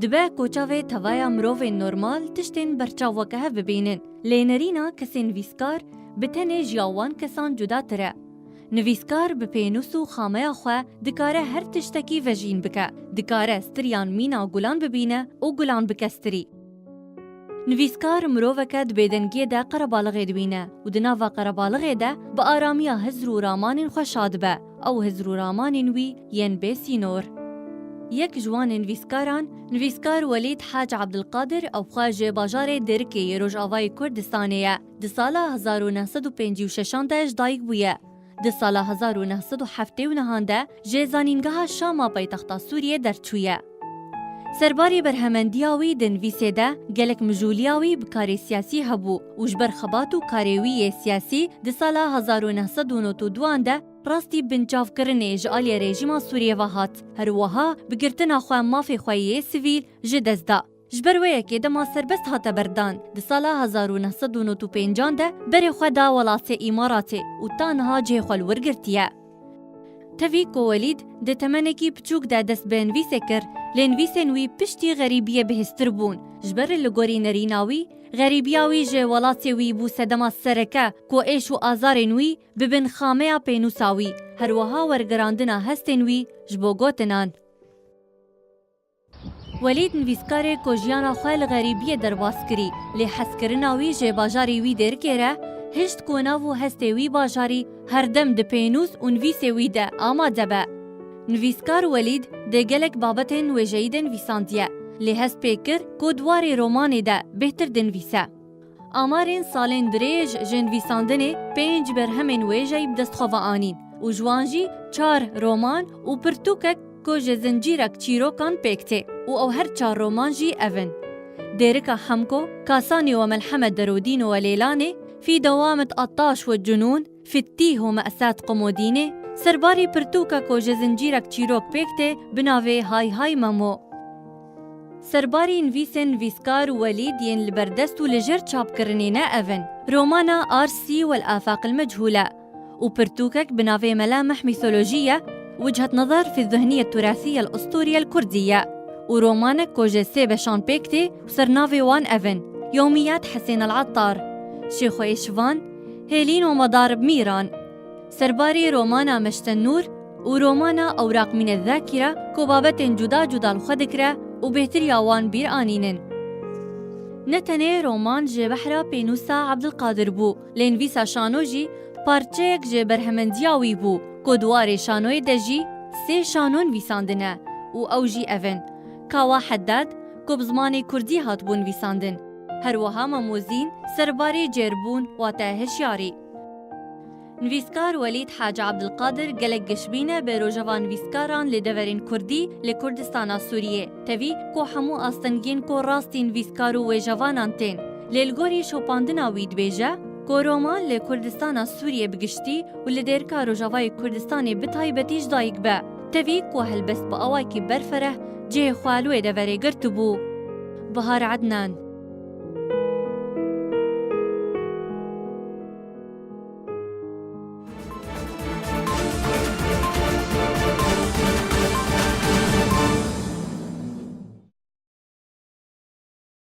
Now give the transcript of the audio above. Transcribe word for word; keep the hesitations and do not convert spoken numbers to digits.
Dibe ku çavê tevaya mirovên normal tiştên berçav weke hev bibînin, lê nerîna kesên nivîskar bi tenê ji ya wan kesan cudatir e. Nivîskar bi pênûs û xameya xwe dikare her tiştekî vejîn bike, dikare stiriyan mîna gulan bibîne û gulan bike stirî. Nivîskar miroveke di bêdengiyê de qerebalixê dibîne û di nava qerebalixê de bi aramiya hizr û ramanên xwe şa dibe. Ew hizr û ramanên wî yên bê sînor. Yek ji wan ê nivîskaran, nivîskar Welîd Hac Abdilqadir, ew xwe ji bajarê Dêrikê yê Rojavayê Kurdistanê ye. Di sala hezar û neh sed û pêncî û şeşan de ji dayik bûye. Di sala hezar û neh sed û heftê û nehan de ji Zanîngeha Şama paytexta Sûriyê derçûye. Serbarê berhemendiya wî di nivîsê de gelek mijûliya wî bi karê siyasî hebû û ji ber xebat û karê wî yê siyasî di sala hezar û neh sed û nod û duan de rastî binçavkirinê ji aliyê rejîma Sûriyê ve hat. Her wiha bi girtina xwe mafê xwe yê sivîl ji dest da. Ji ber wê yekê dema serbest hate berdan, di sala hezar û neh sed û nod û pêncan de berê xwe da welatê Îmaratê û ta niha cihê xwe li wir girtiye. Tevî ku Welîd di temenekî piçûk de dest bi nivîsê kir, lê nivîsên wî piştî xerîbiyê bihêztir bûn. Ji ber li gorî nerîna wî, xerîbiya wî ji welatê wî bû sedema sereke ku êş û azarên wî bibin xameya pênûsa wî, her wiha wergerandina hestên wî ji bo gotinan. Welîd nivîskarê ku jiyana xwe li xerîbiyê derbas kirî, lê hezkirina wî ji bajarê wî Dêrikê re hişt ku nav û hestê wî bajarî her dem di pênûs û nivîsê wî de amade be. Nivîskar Welîd di gelek babetên wêjeyî de nivîsandiye, lê hest pê kir ku di warê romanê de bêhtir dinivîse. Amarên salên dirêj ji nivîsandinê pênc berhemên wêjeyî bi dest xwe ve anîn û ji wan jî çar roman û pirtûkek ku ji zincîrek çîrokan pêk tê û ew her çar roman jî ev in: Dêrika Hemko, Kasanî we Melhemet Derodîn we Lêlanê, Fî Dewamet Ataş we Cunûn, Fittîh û Me'sat Qumodînê, serbarî pirtûka ku ji zincîrek çîrok pêk tê bi navê Hay Hay Memo. Serbarî nivîsên nivîskar Welîd yên li berdest û li jêr çapkirinê ne ev in: romana Arsî wel Afaq el Mechûle û pirtûkek bi navê Melamih Mîtolojî ye, Wichet Nezar fi Zihniye Turasiye el Usturiye el Kurdî ye û romanek ku ji sê beşan pêk tê û sernavê wan ev in: Yomiyat Hesên el Attar, Şêxo Êşivan, Hêlîn û Medar bi Mîran. Serbarî romana Meşte Nûr û romana Ewraq Mîne Zakîra ku babetên cuda cuda li xwe dikire û bêhtiriya wan bîr anînin. Ne tenê roman ji behra pênûsa Abdilqadir bû, lê nivîsa şano jî parçeyek ji berhemendiya wî bû ku di warê şanoyê de jî sê şano nivîsandine û ew jî ev in: Kawa Heddad ku bi zimanê kurdî hatibû nivîsandin. Her wiha Mamozîn serbarê cêrbûn, wate hişyarî. Nivîskar Welîd Hac Abdilqadir gelek gişbîn e bi rojeva nivîskaran li deverên kurdî li Kurdistana Sûriyê. Tevî ku hemû astengiyên ku rastî nivîskar û wêjevanan tên. Lê li gorî şopandina wî dibêje ku roman li Kurdistana Sûriyê bi giştî û li Dêrika Rojavayê Kurdistanê bi taybetî ji dayik be. Tevî ku helbest bi awakî berfereh cihê xwe li wê deverê girtibû. Bihar Ednan.